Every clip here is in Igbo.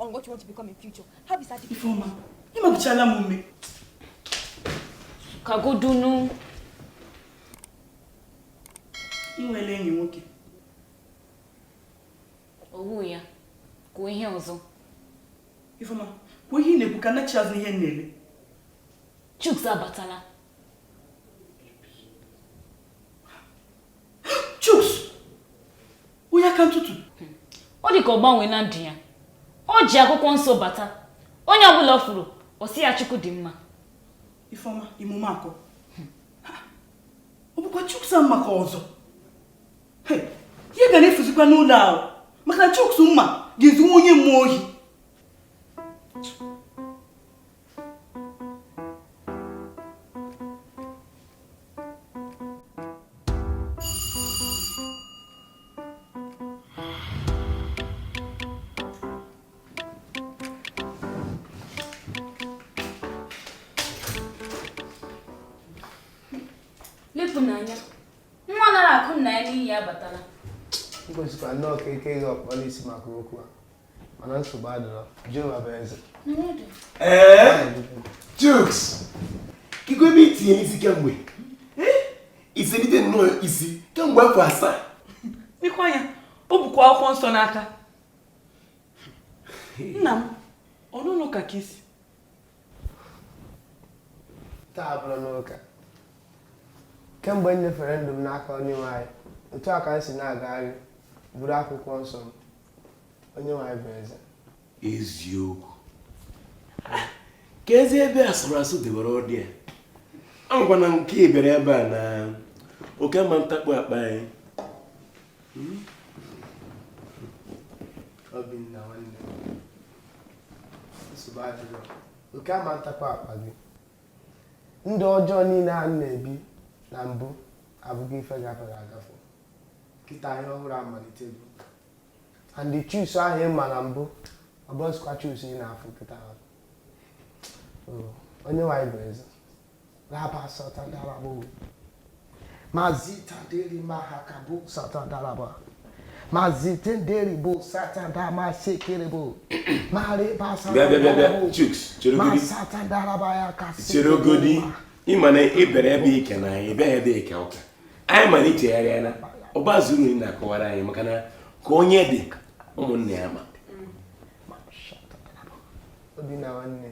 on what you want to become in future. How is that difficult? Ifeọma, ị mapụchala m ume. Kagodunu. Ị nwela enyi nwoke. Owu ya. Kwuo ihe ọzọ. Ifeọma, kwuo ihe ị na-ekwu ka nnachi azụ ihe m na-ele. Chuks abatala. Chuks! Onye aka ntụtụ. Ọ dị ka ọ gbanwee na ndụ ya. O ji akwụkwọ nsọ bata. Onye ọbụla ọ furu, ọ sị ya Chukwu dị mma. Ifeọma, imume akọ. Ha, ọ bụkwa Chuks a maka ọzọ. Hey, ihe ga na-efuzikwa n'ụlọ ahụ maka na Chuks mma ga-ezuwe onye mmụọ ohi. Lepụ n'anya. Nwa nara akụ nna ya n'iyi abatala. M kwesịkwa nnọọ ka eke gị ọkpọ n'isi maka okwu a, mana nsogbu adịrọ. Jehova bụ eze. Ee, Chuks, kikwa ebe itinye isi kemgbe iselite nnọọ isi kemgbe afọ 7. N'ikwa anya, o bukwa akwụkwọ nsọ n'aka. Nna m, ọ n'ụlọ ụka ka isi. Taa bụrụ n'ụka. Kemgbe m nyefere ndụ m n'aka Onyenwe anyị, otu a ka m si na-agagharị buru akwụkwọ nsọ m. Onyenwe anyị bụ eze. Eziokwu. Ka ezi ebe a sụrụ asụ debere ọdị ya. Amakwa na nke ị bịara ebe a na oke ama ntakpu akpa anyị. Obinna nwanne m, nsogbu adịrọ. Oke ama ntakpu akpa gị. Ndụ ọjọọ niile a na-ebi na mbụ abụghị ife gafere agafe. Kịta ihe ọhụrụ amalitego. And the Chuks ahụ ị ma na mbụ, ọ bụrụzikwa Chuks ị na-afụ kịta ahụ. Onye nwe anyị bụ eze. Raba satandalabo. Mazitanderi mahakabo satandalaba. Mazitenderi bo satandama sekerebo. Mareba Bịa bịa bịa bịa satandalabo. Chuks, chere ogodi. Masatandalaba ya kasị. Chere ogodi. Ị ma na ị bịara ebe ike na anyị, ị bịaghị ebe ike ụka. Anyị ma na ichegharịala. Ọ bazuru uru ị na-akọwara anyị maka na ka onye dị ụmụnne ya ma. Obinna nwanne,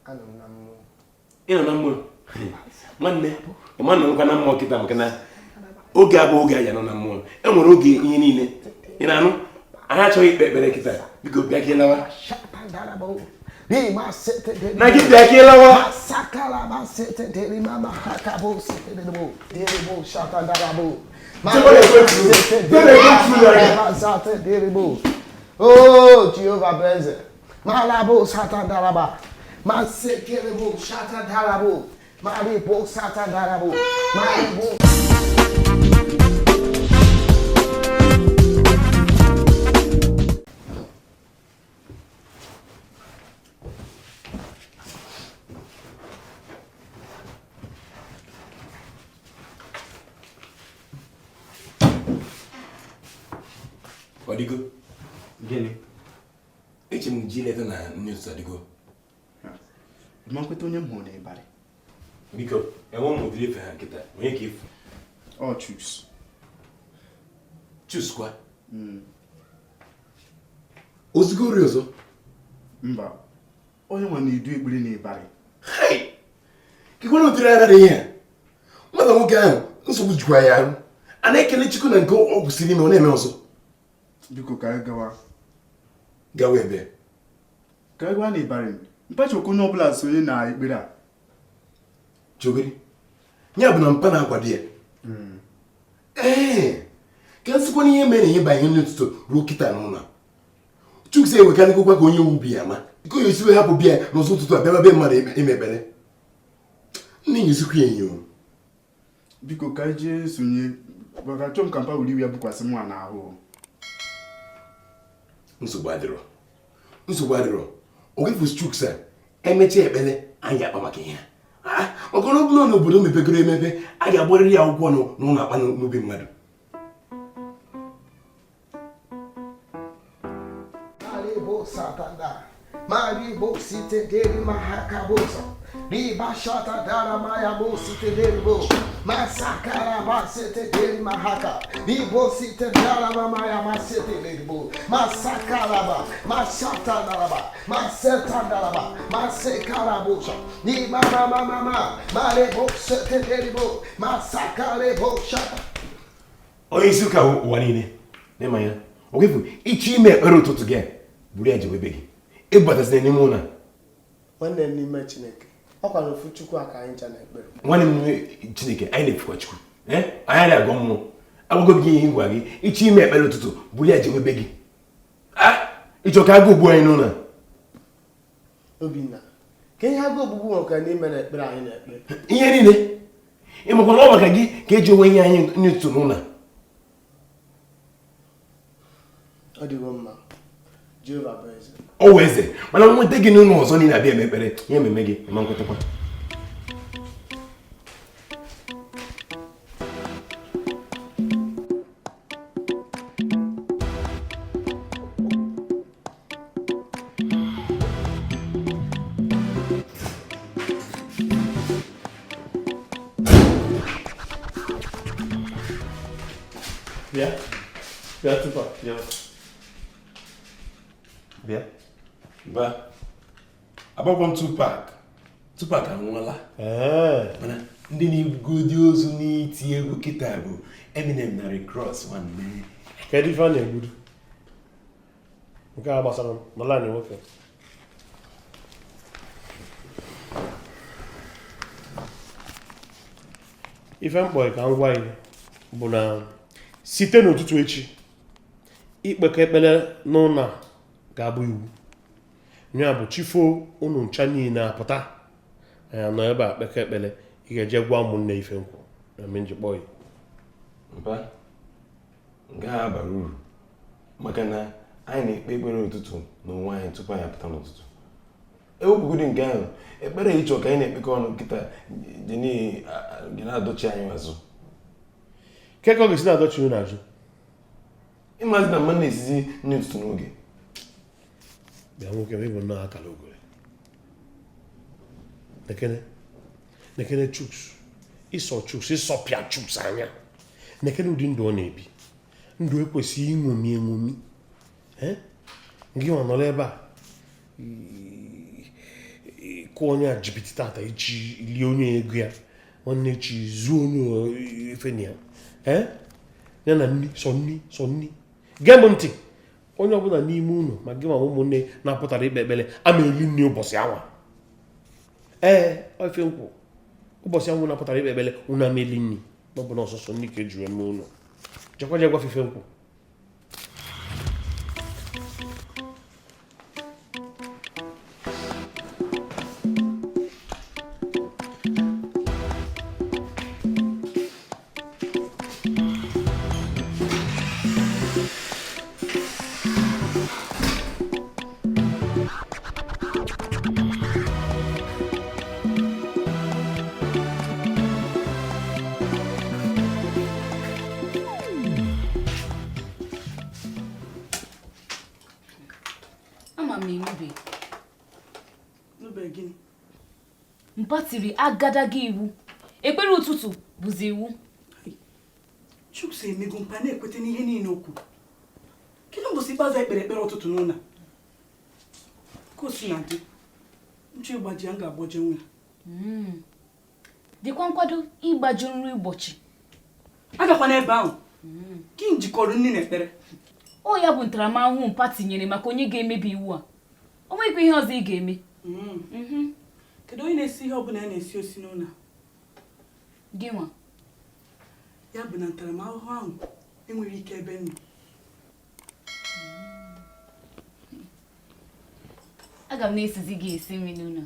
anọ m na mmụọ. Ị nọ na mmụọ? Nwanne, ị ma na nkwa na mmụọ kịta maka na oge abụ oge anyị nọ na mmụọ. E nwere oge ihe niile. Ị na-anụ? Anyị achọghị ikpe ekpere kịta. Biko bịa ka ị lawa. Na gị bịa ka ị lawa. Oh, Jehovah bụ eze. Malabo satandalaba. Masekerebo satandalabo. Maribo satandalabo. Maribo. Ọdịgo. Gịnị? Eche m ji leta na nne ụtụtụ adịgo. Ma nkweta onye m hụrụ n'ịbarị. Biko, enwe m ụdịrị efe ha nkịta. Onye ka efu? Ọ Chuks. Chuks kwa? Ozugbo ori ọzọ? Mba, onye nwe na-edu ekpere n'ịbarị. Hei! Kekwana ụdịrị ara dị ihe a? Nwata nwoke ahụ nsogbu jikwa ya arụ. A na-ekele Chukwu na nke ọ kwụsịrị ime ọ na-eme ọzọ. Biko ka anyị gawa. Gawa ebe? Ka anyị gawa n'ịbarị. Mpachi onye ọbụla sonye na ekpere a. Chogori, ya bụ na mpa na-akwado ya. Ee, ka nsikwa n'ihe mere na ihe banye n'ụtụtụ ruo kịta n'ụlọ. Chuks ewekarịgokwa ka onye ubi ya ma. Ka onye esiwe hapụ bịa n'ụzọ ụtụtụ a bịaba be mmadụ ime ekpere. Nne ya esikwa ya enyo. Biko ka anyị jee sonye maka chọọ m ka mpa were iwe ya bukwasị mụ n'ahụ. Nsogbu adịrọ. Nsogbu adịrọ. Ogefu Chuks a emechaa ekpere anyị akpa maka ihe a. Maka na ọ bụrụ na obodo mepegoro emepe a ga-agbarịrị ya akwụkwọ n'ụlọ akpa n'ubi mmadụ. satanda. Maribo site deri mahakabosa. Riba shata dara maya bo site deri bo. Masakara ba site deri mahaka. Ribo site dara maya ma site deri bo. Masakara ba masata dara ba maseta dara ba masekara bosa. Ni mama mama ma marebo site deri bo. Masakare bo shata. Onye isi ụka ụwa niile n'ịma ya ogefu ịchọ ime ekpere ụtụtụ gị buru ya jewe be gị ịbatazina n'ime ụlọ. Nwanne m n'ime Chineke, ọ kwara ofu Chukwu a ka anyị ncha na-ekpere. Nwanne m n'ime Chineke, anyị na-efukwa Chukwu, anyị na-agọ mmụọ agwago gị ihe ngwa gị ịchọ ime ekpere ụtụtụ buru ya jewe be gị. Ịchọ ka agụ ogbu anyị n'ụlọ. Obinna, ka ihe agụ ogbugbu nwekwara n'ime na ekpere anyị na-ekpe. Ihe niile ịmakwa na ọ maka gị ka eji onwe ihe anyị n'ụtụtụ n'ụlọ. Ọ dịgo mma. Jehova bụ eze. Ọ wụ eze, mana nweta gị n'ụlọ ọzọ niile abịa eme ekpere ihe ememe gị ma nkwetakwa. Bịa. Bịa tupu bịa. Bịa. Ba. Agbakwa m Tupac. Tupac anwụọla. Mana ndị na-egodi ozu n'iti egwu kịta bụ Eminem na Rick Ross nwanne. Kedu ife a na-egbudu? Nke a gbasara m n'ala nwoke. Ife mkpọ ka m gwa gị bụ na site n'ụtụtụ echi ikpekọ ekpere n'ụlọ a ga-abụ iwu. Ya bụ chifo unu ncha niile apụta anyị anọ ebe a kpekọ ekpere, ị ga-eje gwa ụmụnne ife nkwụ na mme njikpọ ya. Mpa, nke a bara uru maka na anyị na-ekpe ekpere ụtụtụ n'onwe anyị tupu anyị apụta n'ụtụtụ. Ewepụgodi nke ahụ, ekpere ịchọ ka anyị na-ekpekọ ọnụ kịta gị na-adọchi anyị azụ. Ke ka ọ ga-esi na-adọchi unu azụ? Ịmazi na mma na-esizi nri ụtụtụ n'oge. Bịa nwoke m, ịbụ nnọọ akara ogore. Nekene, nekene Chuks, ịsọ Chuks, ịsọpịa Chuks anya. Nekene ụdị ndụ ọ na-ebi. Ndụ ekwesịghị ịṅomi eṅomi. Gị nwa nọrọ ebe a kụọ onye a jibiti tata echi lie onye ego ya nwanne echi zuo onye ife na ya. Ya na nni sọ nni sọ nni. Gee m ntị, onye ọbụla n'ime unu ma gị ma ụmụnne na-apụtara ikpe ekpere ama eri nri ụbọchị anwa. Ee, ife nkwụ ụbọchị anwụ na-apụtara ikpe ekpere unu ama eri nri na ọ bụ na ọsọsọ nri ka ejuru eme unu. Jekwa je gwafe ife nkwụ. Mpa tiri agadaga iwu, ekpere ụtụtụ bụzi iwu. Chuks emego mpa na-ekwete n'ihe niile o kwuru. Kedu mbọsị ikpeazụ anyị kpere ekpere ụtụtụ n'ụlọ? Ka o si na dị, nchọ ịgbaji ya m ga-agbaji nwa ya. Dịkwa nkwado ịgbaju nri ụbọchị. Agakwana ebe ahụ. Gị njikọrọ nri na ekpere. Ọ ya bụ ntaramahụhụ mpa tinyere maka onye ga-emebi iwu a. O nweghịkwa ihe ọzọ ị ga-eme. Kedu onye na-esi ihe ọbụla ya na-esi osi n'ụlọ? Gị nwa. Ya bụ na ntaramahụhụ ahụ enweghị ike ebe nọ. Aga m na-esizi gị esi nri n'ụlọ.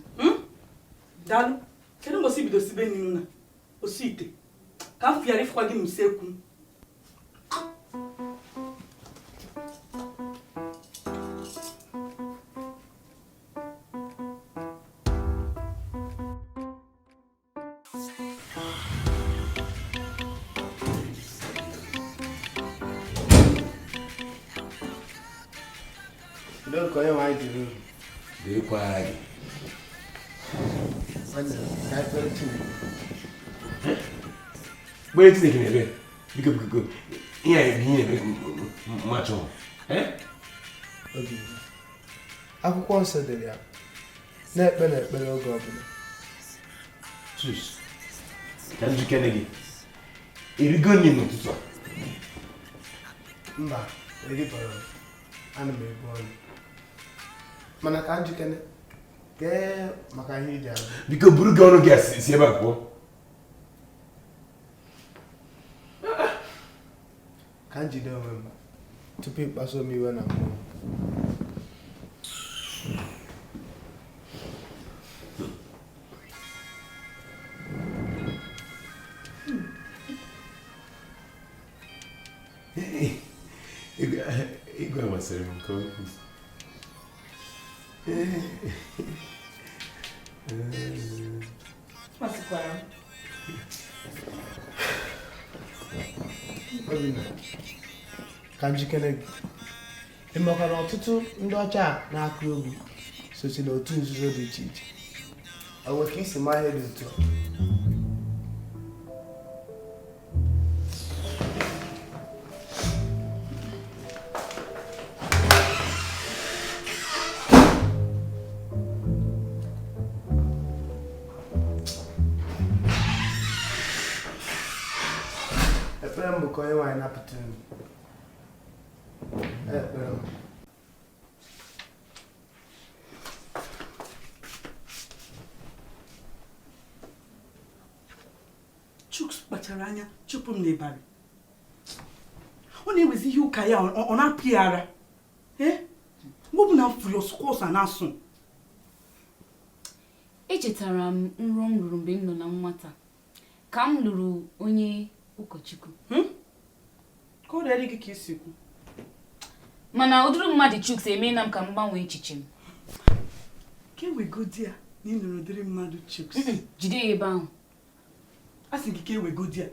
Daalụ. Kedu mbọsị ibido sibe nri n'ụlọ? Osi ite. Ka m fịara ịfụkwa gị n'usekwu. Udo nke Onyenwe anyị dịrị unu. Dịrịkwara gị. Nwanne m, ka anyị kpere Chineke. Kpere Chineke na-ebe. Biko biko ihe a ihe na-eme machọ. Obi akwụkwọ nsọ dere ya na-ekpe na ekpere oge ọbụla. Sus, ka m jikere gị. Erigo nri n'ụtụtụ a? Mba, eribara m. Ana m ebu ọnụ. Mana ka m jikere kee maka ihe iji abụ. Biko buru gị ọnụ gị a si ebe a pụọ. Ka m jide onwe m tupu ịkpasu m iwe na mmụọ. Egwu a masịrị m nke ukwuu. Masịkwara m. Obinna, ka m jikere gị. Ị makwara ọtụtụ ndị ọcha a na-akụ egwu sosi n'otu nzuzo dị iche iche. Ọ nwere ka isi maa ihe dị otu a? Ekpere m bụ ka Onyenwe anyị napụta unu. Ekpere m. Chuks kpachara anya chụpụ m n'ịbarị. Ọ na-ewezi ihe ụka ya ọ na-apụ ya ara. Mgbe ọ bụla m fụrụ ọsụkwa ọsọ na-asụ. Echetara m nrọ m ruru mgbe m nọ na nwata ka m lụrụ onye ụkọchukwu. Ka ọ dịrị gị ka isi kwu. Mana ụdịrị mmadụ Chuks emeela m ka m gbanwee echiche m. Ka e wegodi ya na ị nụrụ ụdịrị mmadụ Chuks. Jide ya ebe ahụ. A sị gị ka e wegodi ya.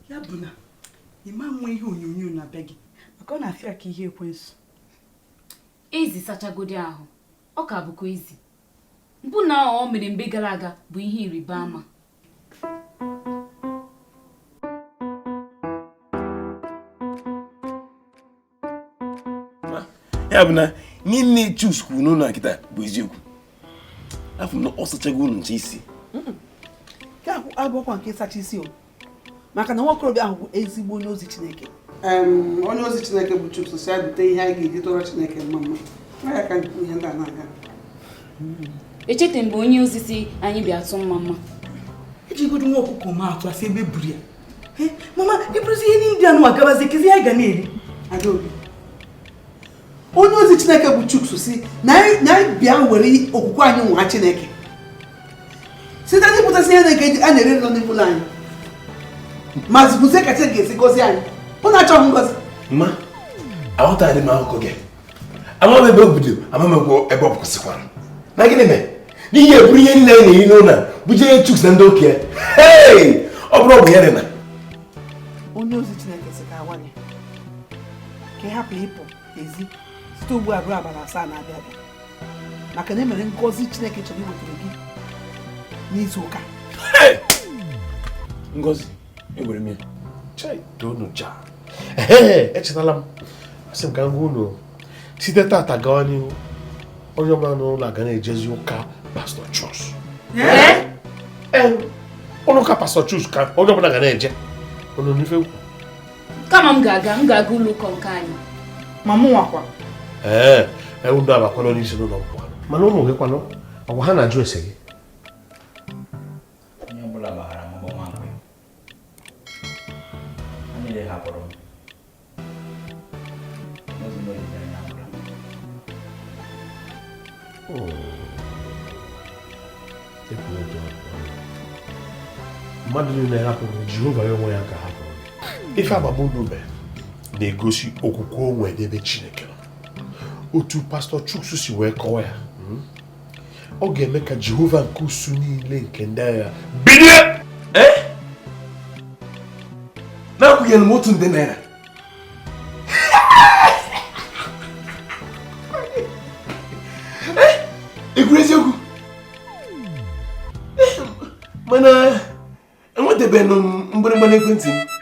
Ya bụ na ị ma nwe ihe onyonyo na be gị maka ọ na-afịa ka ihe ekwensu. Ezi sachagodi ahụ, ọ ka bụkwa ezi. Mpụ na ọ mere mgbe gara aga bụ ihe ịrịba ama. Ya bụ na niile Chuks kwuru n'ụlọ a kịta bụ eziokwu. Afọ m na ọ sachago unu nche isi. Nke a abụọkwa nke ịsacha isi o, maka na nwokorobịa ahụ bụ ezigbo onye ozi Chineke. Onye ozi Chineke bụ Chuks si ya bute ihe anyị ga-eji tọrọ Chineke mma mma. Ọ ya ka ihe ndị a na-aga. Echete mgbe onye ozi si anyị bịa tụ mma mma. Ejigodo nwa ọkụkọ ma atụ asị ebe buru ya. Mama, ịbụrụzi ihe ndị anụ agabazi kezi anyị ga na-eri. Adaobi, onye ozi Chineke bụ Chuks si na anyị bịa were okwukwe anyị nwa Chineke site n'ịpụtasị ihe na-eke a na-ere nọ n'ime ụlọ anyị ma zipụzie ka Chineke ga-esi gọzie anyị. Ụnụ achọghị ngọzi. Ma aghọtaghị m akụkọ gị. Ama m ebe o bido, ama m ebe ọ kwụsịkwara. Na gịnị mere? N'ihi eburu ihe niile anyị na-eri n'ụlọ a bujere Chuks na ndị okenye. Hei! Ọ bụrụ ọgwụ ya dị na. Onye ozi Chineke sị ka awa gị ka ị hapụ ịpụ ezi site ugbu a ruo abalị 7 na-abịa abịa, maka na e mere ngọzi Chineke chọrọ iwetara gị n'izu ụka. Ngọzi, egwere m ya. Chai, toonu ja. Echetala m. Asị m ka m gwa unu site tata gawa n'ihu onye ọbụla n'ụlọ a ga na-ejezi ụka Pastọ Chuks. Ụlọ ụka Pastọ Chuks ka onye ọbụla ga na-eje. Unu n'ife kwu. Kama m ga-aga ụlọ ụka nke anyị. Ma mụ nwakwa. Ee, unu abakwala onye isi n'ụlọ mkpọrọ. Mana ụmụ gị kwanụ, ọgwa ha na-ajụ ese gị. Onye ọbụla gbaghara m ụgbọ nwankwe. Ha niile hapụrụ m. N'ozi m olileanya agwụla. Mmadụ niile hapụrụ Jehova ya onwe ya ka hapụrụ. Ife agbamume na-egosi okwukwe o nwere n'ebe Chineke nọ. Otu Pastọ Chuks si wee kọwa ya, ọ ga-eme ka Jehova nke usu niile nke ndị agha bilie. Na-akwụghị m otu nde naira. Ekwentị m.